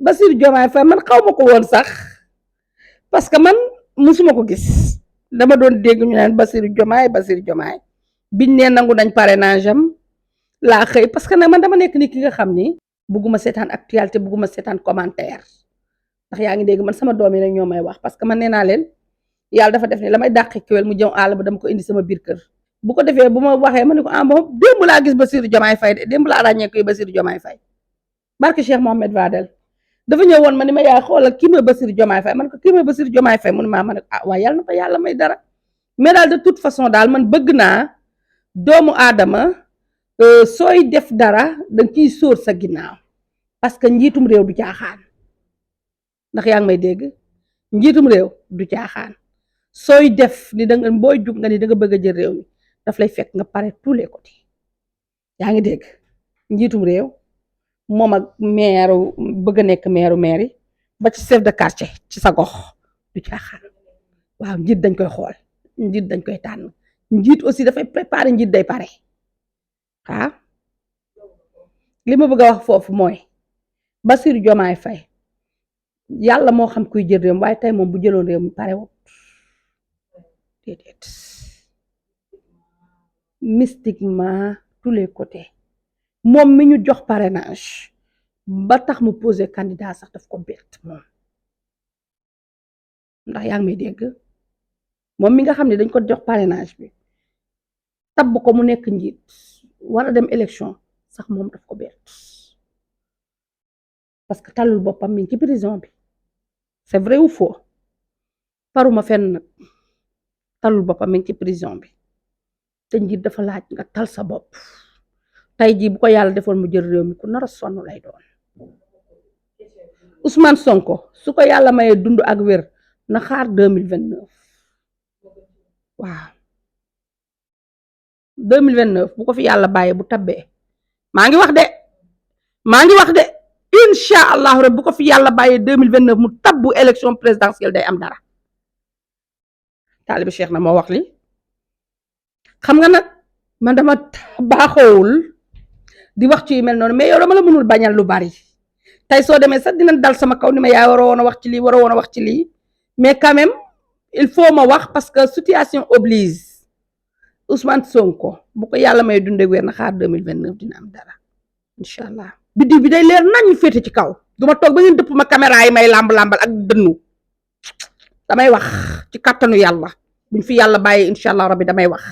Bassirou Diomaye Faye man xaw ma ko woon sax parce que man musuma ko gis dama doon dégg ñu naan Bassirou Diomaye biñ nee nangu nañ parrainage am laa xëy parce que nag man dama nekk ni ki nga xam ni bugguma seetaan actualité bugguma seetaan commentaire ndax yaa ngi dégg man sama doom yi rek ñoo may wax parce que man nee naa leen yàlla dafa def ni la may dàqi kéwél mu jëm àll ba dama ko indi sama biir kër bu ko defee bu ma waxee ma ne ko ah bon démb laa gis Bassirou Diomaye Faye de démb laa ràññee koy Bassirou Diomaye Faye barke Cheikh Mohamed Vadel dafa ñëw woon ma ni ma yaay xoolal kii mooy Bassirou Diomaye Faye man ko kii mooy Bassirou Diomaye Faye mu ne maa ma ne ah waaye yàlla na ko yàlla may dara mais daal de toute façon daal man bëgg naa doomu aadama sooy def dara danga ciy sóor sa ginnaaw parce que njiitum réew du caaxaan ndax yaa ngi may dégg njiitum réew du caaxaan sooy def ni danga booy jug nga ni danga bëgg a jël réew mi daf lay fekk nga pare tous les côtés yaa ngi dégg njiitum réew moom ak maire bëgg a nekk maire yi ba ci chef de quartier ci sa gox du caaxaan waaw njiit dañ koy xool njiit dañ koy tànn njiit aussi dafay préparer njiit day pare ah li ma bëgg a wax foofu mooy Bassirou Diomaye Faye yàlla moo xam kuy jël réew mi waaye tey moom bu jëloon réew mi pare wut déedéet mystiquement tous les côtés moom mi ñu jox parrainage ba tax mu posé candidat sax daf ko bett moom ndax yaa ngi may dégg moom mi nga xam ne dañ ko jox parrainage bi tabb ko mu nekk njiit war a dem élection sax moom daf ko bett parce que talul boppam mi ngi ci prison bi c'est vrai ou faux paruma fenn nag talul boppam mi ngi ci prison bi te njiit dafa laaj nga tal sa bopp tey jii bu ko yàlla defoon mu jël réew mi ku nar a sonn lay doon Ousmane Sonko su ko yàlla mayee dund ak wér na xaar 2029 waaw 2029 bu ko fi yàlla bàyyee bu tabbee maa ngi wax de incha allahu rek bu ko fi yàlla bàyyee 2029 mu tabbu élection présidentielle day am dara taalibi Cheikh na moo wax li xam nga nag man dama baaxoowul di wax ci yu mel noonu mais yow dama la mënul bañal lu bari tey soo demee sax dinañ dal sama kaw ni ma yaa waroo woon a wax ci lii waroo woon a wax ci lii mais quand même il faut ma wax parce que situation oblige Ousmane Sonko bu ko yàlla may dundee wér na xaar 2029 dina am dara incha allah biddiw bi day leer nañ féete ci kaw duma toog ba ngeen dëpp ma caméra yi may làmb-làmbal ak dënnu damay wax ci kàttanu yàlla buñ fi yàlla bàyyi incha allah rabbi damay wax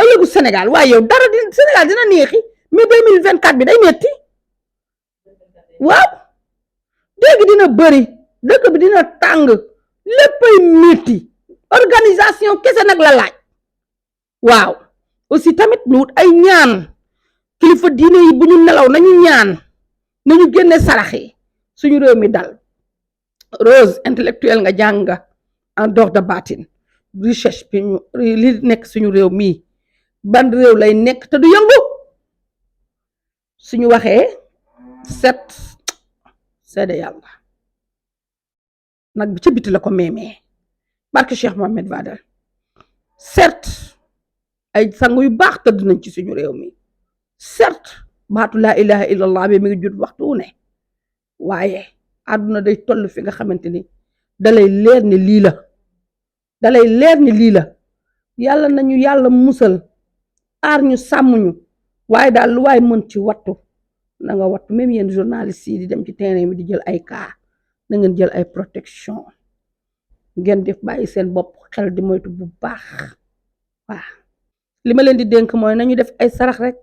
ëllëgu Sénégal waaye yow dara di Sénégal dina neexi mais 2024 bi day metti waaw dégg dina bëri dëkk bi dina tàng léppay metti organisation kese nag la laaj waaw aussi tamit ñu wut ay ñaan kilifa diine yi bu ñu nelaw nañu ñaan nañu génne sarax yi suñu réew mi dal Rose intellectuel nga jàng nga en dehors de baatin recherche bi ñu li nekk suñu réew mii ban réew lay nekk te du yëngu suñu waxee set seede yàlla nag bi ca biti la ko meemee barke Cheikh Mohamed Vadel certes ay sangu yu baax tëdd nañ ci suñu réew mi certes baatu laa ilaha illallah bi mi ngi jut waxtu wu ne waaye àdduna day toll fi nga xamante ni dalay leer ni lii la yàlla nañu yàlla musal aar ñu sàmm ñu waaye daal lu waay mën ci wattu na nga wattu même yéen journalistes yi di dem ci terrain bi di jël ay cas na ngeen jël ay protection ngeen def bàyyi seen bopp xel di moytu bu baax waaw li ma leen di dénk mooy nañu def ay sarax rek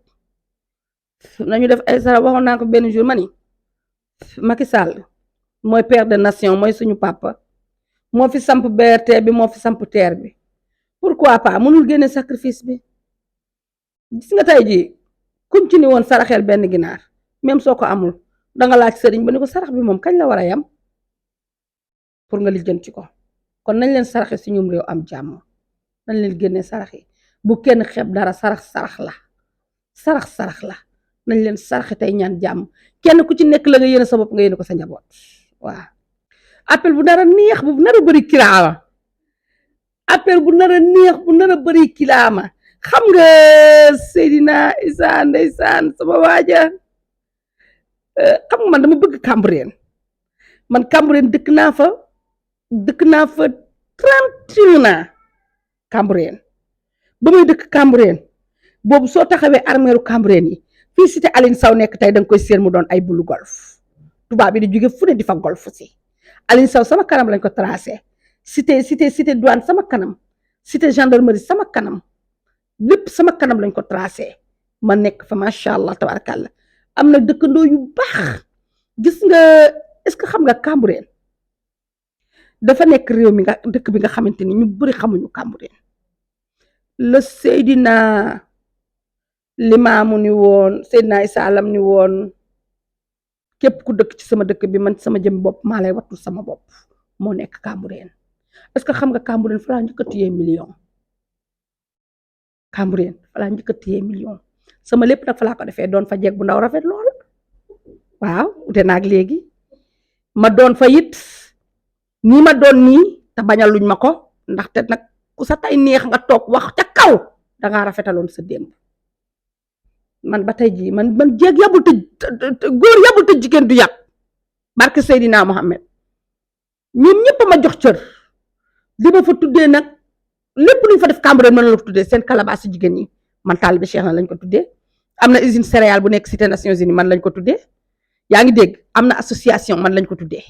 waxoon naa ko benn jour ma ni Macky Sall mooy père de nation mooy suñu papa moo fi samp BRT bi moo fi samp TER bi pourquoi pas mënul génne sacrifice bi gis nga tey jii kuñ ci ni woon saraxeel benn ginaar même soo ko amul danga laaj sëriñ ba ni ko sarax bi moom kañ la war a yam pour nga lijjanti ko kon nañ leen saraxe si ñum réew am jàmm nañ leen génne sarax yi bu kenn xeeb dara sarax la nañ leen saraxe tey ñaan jàmm kenn ku ci nekk la nga yéene sa bopp nga yéene ko sa njaboot waaw appel bu nar a neex bu nar a bëri kilaama xam nga Seydina Isa ndeysaan sama waaja xam nga man dama bëgg Cambérène man Cambérène dëkk naa fa 31 ans Cambérène ba muy dëkk Cambérène boobu soo taxawee armeeru Cambérène yi fii cité Aline Sow nekk tey da nga koy séen mu doon ay bulu golf tubaab bi di jóge fu ne di fa golf si Aline Sow sama kanam lañ ko tracé cité douane sama kanam cité gendarmerie sama kanam lépp sama kanam lañ ko tracé ma nekk fa macha allah tabarakallah am na dëkkandoo yu baax gis nga est-ce que xam nga Cambérène dafa nekk réew mi nga dëkk bi nga xamante ni ñu bëri xamuñu Cambérène la Seydina Limaamu ni woon Seydina Issa Lam ni woon képp ku dëkk ci sama dëkk bi man sama jëm bopp maa lay wattul sama bopp moo nekk Cambérène est-ce que xam nga Cambérène fa laa njëkk a téye million Cambérène fa laa njëkk a téye million sama lépp nag fa laa ko defee doon fa jeeg bu ndaw rafet lool waaw ute naag léegi ma doon fa it nii ma doon nii te bañal luñ ma ko ndaxte nag ku sa tay neex nga toog wax ca kaw dangaa rafetaloon sa démb man ba tey jii man jeeg yabul tëj góor yabul tëj jigéen du yàpp barke Seydina Mohamed ñoom ñëpp ma jox cër li ma fa tuddee nag lépp luñ fa def Cambérène mën na la ko tuddee seen calebasse si jigéen ñi man taalibe Cheikh na lañ ko tuddee am na usine céréale bu nekk cité Nations Unies man lañ ko tuddee yaa ngi dégg am na association man lañ ko tuddee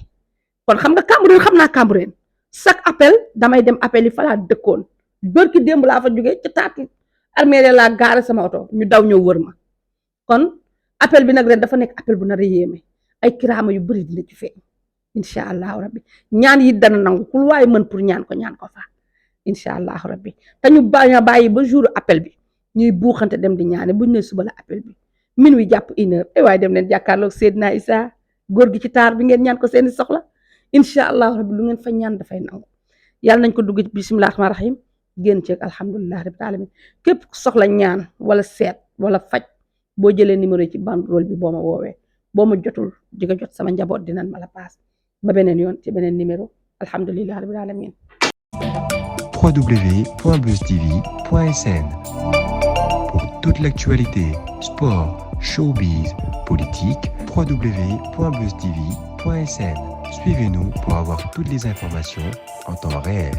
kon xam nga Cambérène xam naa Cambérène chaque appel damay dem appel yi fa laa dëkkoon bërki démb laa fa jógee ci taatu armée laa gaare sama oto ñu daw ñëw wër ma kon appel bi nag ren dafa nekk appel bu nar a yéeme ay kiraama yu bëri dina ci feeñ incha allahu rabbi ñaan yi dana nangu kul waaye mën pour ñaan ko fa incha allahu rabbi te ñu bàyyi ba jour appel bi ñuy buuxante dem di ñaane buñ ne suba la appel bi minuit jàpp 1h ay waaye dem leen jàkkaarloog Seydina Issa góor gi ci taar bi ngeen ñaan ko seeni soxla incha allahu rabbi lu ngeen fa ñaan dafay nangu yàlla nañ ko dugg ci bisimilah rahmaani rahim génn ceeg alhamdulilah rabbil alamin képp ku soxla ñaan wala seet wala faj boo jëlee numéro yi ci banderole bi boo ma woowee boo ma jotul di nga jot sama njaboot dinañ ma la paas ba beneen yoon ci beneen numéro alhamdulilah rabbil alamin www.buzz-tv.sn pour toute l'actualité, sport, showbiz, politique, www.buzz-tv.sn. Suivez-nous pour avoir toutes les informations en temps réel.